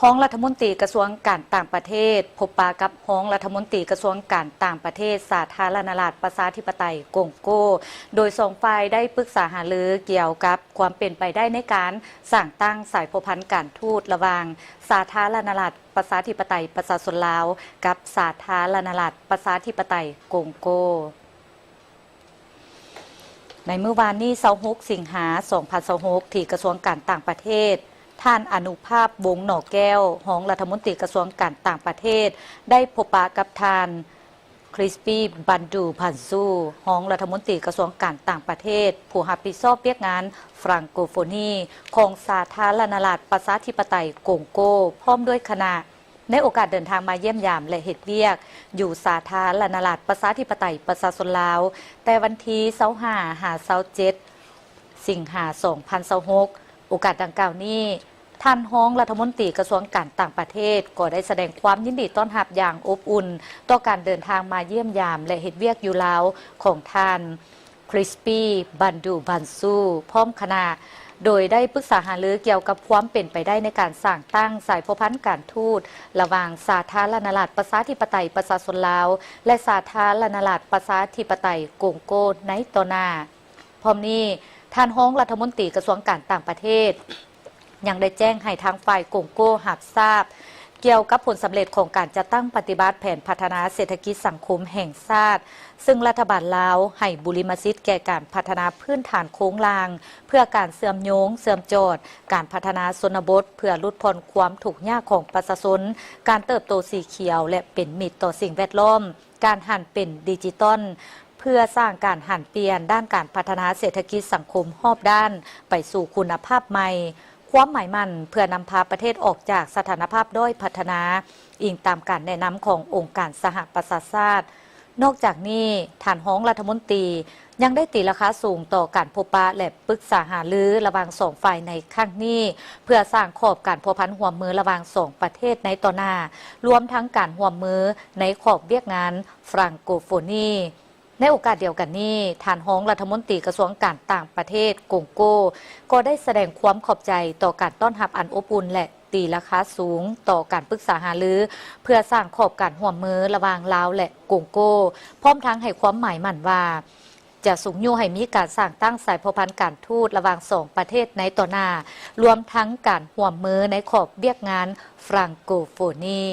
ຮອງລັດຖະມົນຕີກະຊວງການຕ່າງປະເທດ ພົບປະກັບຮອງລັດຖະມົນຕີກະຊວງການຕ່າງປະເທດ ສາທາລະນະລັດປະຊາທິປະໄຕກົງໂກ, ໂດຍສອງຝ່າຍໄດ້ປຶກສາຫາລືກ່ຽວກັບຄວາມເປັນໄປໄດ້ໃນການສ້າງຕັ້ງສາຍພົວພັນການທູດລະຫວ່າງສາທາລະນະລັດປະຊາທິປະໄຕປະຊາຊົນລາວ ກັບສາທາລະນະລັດປະຊາທິປະໄຕກົງໂກ. ໃນມື້ວານນີ້ ຊາວຫົກ ສິງຫາ ສອງພັນຊາວຫົກ ທີ່ກະຊວງການຕ່າງປະເທດ, ທ່ານ ອະນຸພາບ ວົງໜໍແກ້ວ ຮອງລັດຖະມົນຕີກະຊວງການຕ່າງປະເທດ ໄດ້ພົບປະກັບທ່ານ ຄຣິສປີ ບັນດູ ບັນຊູ ຮອງລັດຖະມົນຕີກະຊວງການຕ່າງປະເທດ ຜູ້ຮັບຜິດຊອບວຽກງານຟຣັງໂກໂຟນີຂອງສາທາລະນະລັດປະຊາທິປະໄຕກົງໂກ ພ້ອມດ້ວຍຄະນະ. ໃນໂອກາດເດີນທາງມາຢ້ຽມຢາມ ແລະ ເຮັດວຽກຢູ່ສາທາລະນະລັດປະຊາທິປະໄຕປະຊາຊົນລາວ ແຕ່ວັນທີ ຊາວຫ້າ ຫາ ຊາວເຈັດ ສິງຫາ ສອງພັນຊາວຫົກ, ໂອກາດດັ່ງກ່າວນີ້, ທ່ານຮອງລັດຖະມົນຕີກະຊວງການຕ່າງປະເທດ ກໍໄດ້ສະແດງຄວາມຍິນດີຕ້ອນຮັບຢ່າງອົບອຸ່ນຕໍ່ການເດີນທາງມາຢ້ຽມຢາມ ແລະ ເຮັດວຽກຢູ່ລາວຂອງທ່ານ ຄຣິສປີ ບັນດູ ບັນຊູ ພ້ອມຄະນະ, ໂດຍໄດ້ປຶກສາຫາລືກ່ຽວກັບຄວາມເປັນໄປໄດ້ໃນການສ້າງຕັ້ງສາຍພົວພັນການທູດລະຫວ່າງສາທາລະນະລັດປະຊາທິປະໄຕປະຊາຊົນລາວ ແລະ ສາທາລະນະລັດປະຊາທິປະໄຕກົງໂກໃນຕໍ່ໜ້າ. ພ້ອມນີ້, ທ່ານຮອງລັດຖະມົນຕີກະຊວງການຕ່າງປະເທດ ຍັງໄດ້ແຈ້ງໃຫ້ທາງຝ່າຍກົງໂກຮັບຊາບ ກ່ຽວກັບຜົນສຳເລັດຂອງການຈັດຕັ້ງປະຕິບັດແຜນພັດທະນາເສດຖະກິດສັງຄົມແຫ່ງຊາດ, ເຊິ່ງລັດຖະບານລາວໃຫ້ບຸລິມະສິດແກ່ການພັດທະນາພື້ນຖານໂຄງລ່າງ ເພື່ອການເຊື່ອມໂຍງ, ເຊື່ອມຈອດ, ການພັດທະນາຊົນນະບົດ ເພື່ອຫຼຸດຜ່ອນຄວາມທຸກຍາກຂອງປະຊາຊົນ, ການເຕີບໂຕສີຂຽວ ແລະ ເປັນມິດຕໍ່ສິ່ງແວດລ້ອມ, ການຫັນເປັນດິຈິຕອນ ເພື່ອສ້າງການຫັນປ່ຽນດ້ານການພັດທະນາເສດຖະກິດສັງຄົມຮອບດ້ານໄປສູ່ຄຸນນະພາບໃໝ່, ຄວາມໝາຍໝັ້ນເພື່ອນຳພາປະເທດອອກຈາກສະຖານະພາບດ້ອຍພັດທະນາ, ອີງຕາມການແນະນຳຂອງອົງການສະຫະປະຊາຊາດ. ນອກຈາກນີ້, ທ່ານຮອງລັດຖະມົນຕີຍັງໄດ້ຕີລາຄາສູງຕໍ່ການພົບປະ ແລະ ປຶກສາຫາລືລະຫວ່າງສອງຝ່າຍໃນຄັ້ງນີ້ ເພື່ອສ້າງຂອບການພົວພັນຮ່ວມມືລະຫວ່າງສອງປະເທດໃນຕໍ່ໜ້າ, ລວມທັງການຮ່ວມມືໃນຂອບວຽກງານຟຣັງໂກໂຟນີ. ໃນໂອກາດດຽວກັນນີ້, ທ່ານຮອງລັດຖະມົນຕີກະຊວງການຕ່າງປະເທດກົງໂກ ກໍໄດ້ສະແດງຄວາມຂອບໃຈຕໍ່ການຕ້ອນຮັບອັນອົບອຸ່ນ ແລະ ຕີລາຄາສູງຕໍ່ການປຶກສາຫາລື ເພື່ອສ້າງຂອບການຮ່ວມມືລະຫວ່າງລາວ ແລະ ກົງໂກ, ພ້ອມທັງໃຫ້ຄວາມໝາຍໝັ້ນວ່າ ຈະຊຸກຍູ້ໃຫ້ມີການສ້າງຕັ້ງສາຍພົວພັນການທູດລະຫວ່າງສອງປະເທດໃນຕໍ່ໜ້າ, ລວມທັງການຮ່ວມມືໃນຂອບວຽກງານຟຣັງໂກໂຟນີ.